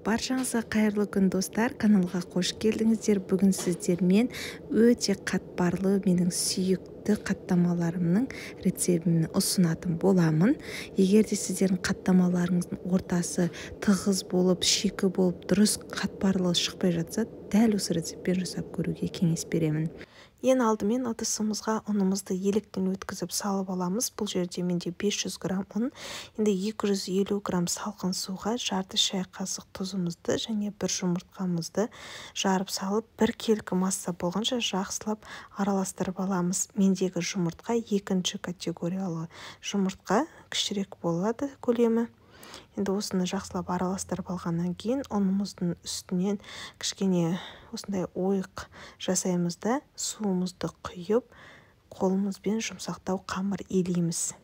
Баршаңызға қайырлы күн, достар! Каналға қош келдіңіздер. Бүгін сіздермен өте қатпарлы менің сүйікті қаттамаларымның рецептін ұсынатын боламын. Егер де сіздердің қаттамаларыңыздың ортасы тығыз болып, шикі болып, дұрыс қатпарлы шықпай жатса, дәл осы рецептпен жасап көруге кеңес беремін. Ең алдымен ыдысымызға ұнымызды електен өткізіп салып аламыз. Бұл жерде менде 500 грамм ұн. Енді 250 грамм салқын суға жарты шай қасық тұзымызды және бір жұмыртқамызды жарып салып, бір келкі масса болғанша жақсылап араластырып аламыз. Мендегі жұмыртқа екінші категориялы жұмыртқа, кішірек болады көлемі. Енді осыны жақсылап араластырып алғаннан кейін ұнымыздың үстінен кішкене осындай ойық жасаймыз да, суымызды құйып, қолымызбен жұмсақтау қамыр илейміз.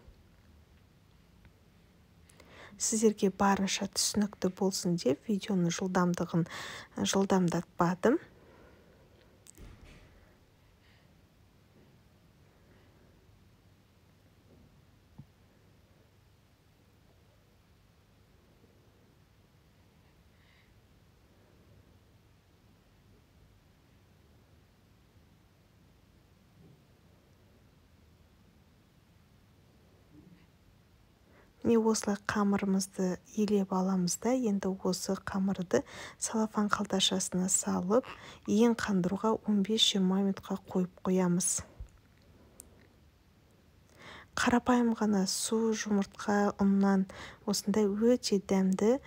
Сіздерге барынша түсінікті болсын деп видеоның жылдамдығын жылдамдатпадым. Міне осылай қамырымызды илеп аламыз да, енді осы қамырды салафан қалташасына салып, ең қандыруға 15-20 минутқа қойып қоямыз. Қарапайым ғана су, жұмыртқа, ұннан осындай өте дәмді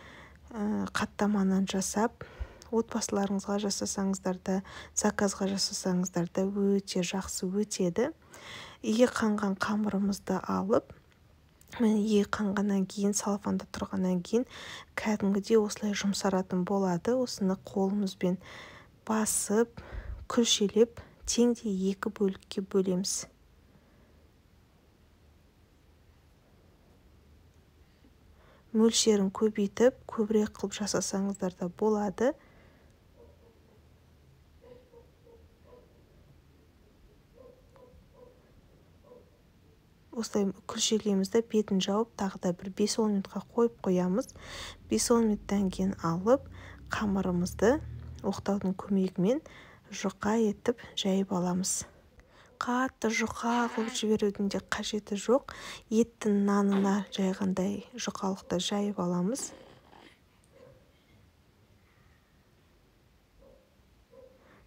қаттаманан жасап, отбасыларыңызға жасасаңыздар да, заказға жасасаңыздар да өте жақсы өтеді. Иі қанған қамырымызды алып, міне қанғаннан кейін, салафанда тұрғаннан кейін кәдімгідей осылай жұмсаратын болады. Осыны қолымызбен басып, күлшелеп, теңдей екі бөлікке бөлеміз. Мөлшерін көбейтіп, көбірек қылып жасасаңыздар да болады. Осылай күлшелейміз де, бетін жауып, тағы да бір 5-10 минутқа қойып қоямыз. 5-10 минуттан кейін алып, қамырымызды оқтаудың көмегімен жұқа етіп жайып аламыз. Қатты жұқа қылып жіберудің де қажеті жоқ. Еттің нанына жайғандай жұқалықты жайып аламыз.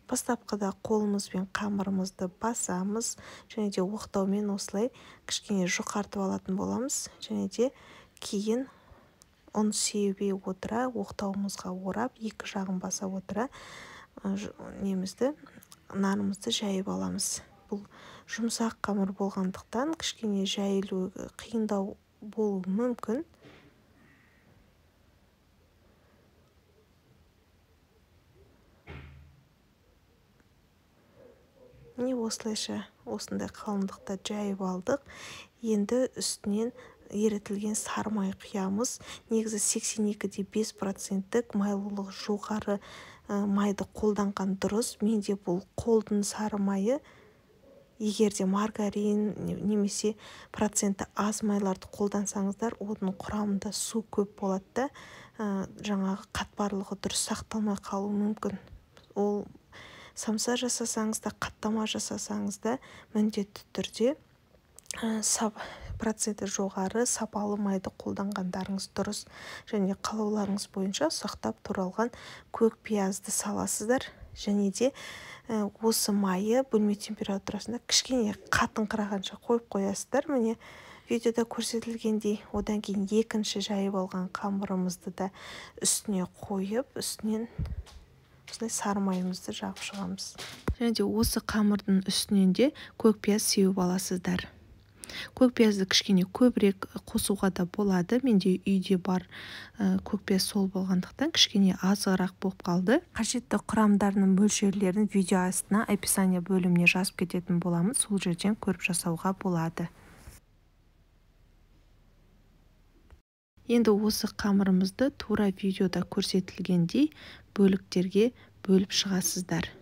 Бастапқыда қолымызбен қамырымызды басамыз және де оқтаумен осылай кішкене жұқартып алатын боламыз. Және де кейін ұн себе отыра, оқтауымызға орап, екі жағын баса отыра немізді, нанымызды жайып аламыз. Бұл жұмсақ қамыр болғандықтан кішкене жайылуы қиындау болуы мүмкін. Міне осылайша осындай қалыңдықта жайып алдық. Енді үстінен ерітілген сары май құямыз. Негізі 82,5% майлылығы жоғары майды қолданған дұрыс. Менде бұл қолдың сары майы. Егер де маргарин немесе проценті аз майларды қолдансаңыздар, оның құрамында су көп болады да, жаңағы қатпарлығы дұрыс сақталмай қалуы мүмкін. Ол самса жасасаңыз да, қаттама жасасаңыз да, міндетті түрде проценті жоғары сапалы майды қолданғандарыңыз дұрыс. Және қалауларыңыз бойынша ұсақтап туралған көк пиязды саласыздар. Және де осы майы бөлме температурасында кішкене қатыңқырағанша қойып қоясыздар. Міне видеода көрсетілгендей. Одан кейін екінші жайып алған қамырымызды да үстіне қойып, үстінен осындай сары майымызды жағып шығамыз. Және де осы қамырдың үстінен де көк пияз сеуіп аласыздар. Көк пиязды кішкене көбірек қосуға да болады. Менде үйде бар көк пияз сол болғандықтан кішкене азырақ болып қалды. Қажетті құрамдарының мөлшерлерін видео астына описание бөліміне жазып кететін боламыз. Сол жерден көріп жасауға болады. Енді осы қамырымызды тура видеода көрсетілгендей бөліктерге бөліп шығасыздар.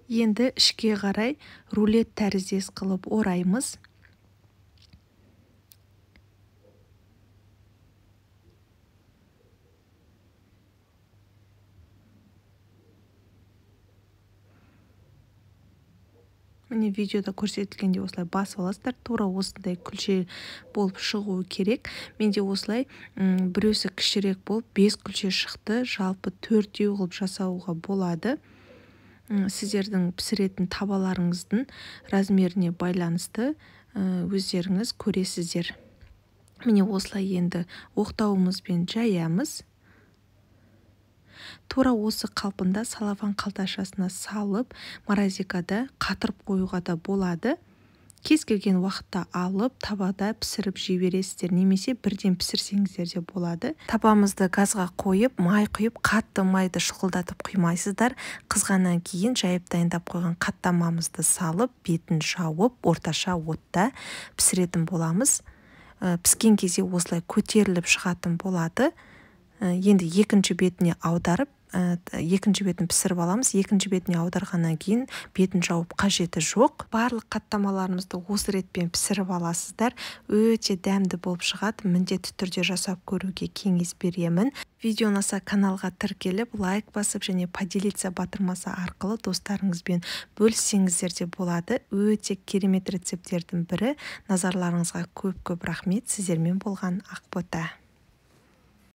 Енді ішке қарай рулет тәріздес қылып ораймыз. Міне, видеода көрсетілгендей осылай басып аласыздар. Тура осындай күлше болып шығуы керек. Менде осылай біреусі кішірек болып 5 күлше шықты. Жалпы 4 қылып жасауға болады. Сіздердің пісіретін табаларыңыздың размеріне байланысты өздеріңіз көресіздер. Міне, осылай енді оқтауымызбен жаямыз. Тура осы қалпында салафан қалташасына салып, морозилкада қатырып қоюға да болады. Кез келген уақытта алып, табада пісіріп жей бересіздер, немесе бірден пісірсеңіздер де болады. Табамызды газға қойып, май құйып, қатты майды шұқылдатып құймайсыздар. Қызғаннан кейін жайып дайындап қойған қаттамамызды салып, бетін жауып, орташа отта пісіретін боламыз. Піскен кезде осылай көтеріліп шығатын болады. Енді екінші бетіне аударып, екінші бетін пісіріп аламыз. Екінші бетіне аударғаннан кейін бетін жауып қажеті жоқ. Барлық қаттамаларымызды осы ретпен пісіріп аласыздар. Өте дәмді болып шығады. Міндетті түрде жасап көруге кеңес беремін. Видео ұнаса, каналға тіркеліп, лайк басып және «Поделиться» батырмасы арқылы достарыңызбен бөліссеңіздер де болады. Өте керемет рецепттердің бірі. Назарларыңызға көп-көп рахмет. Сіздермен болған Ақбота.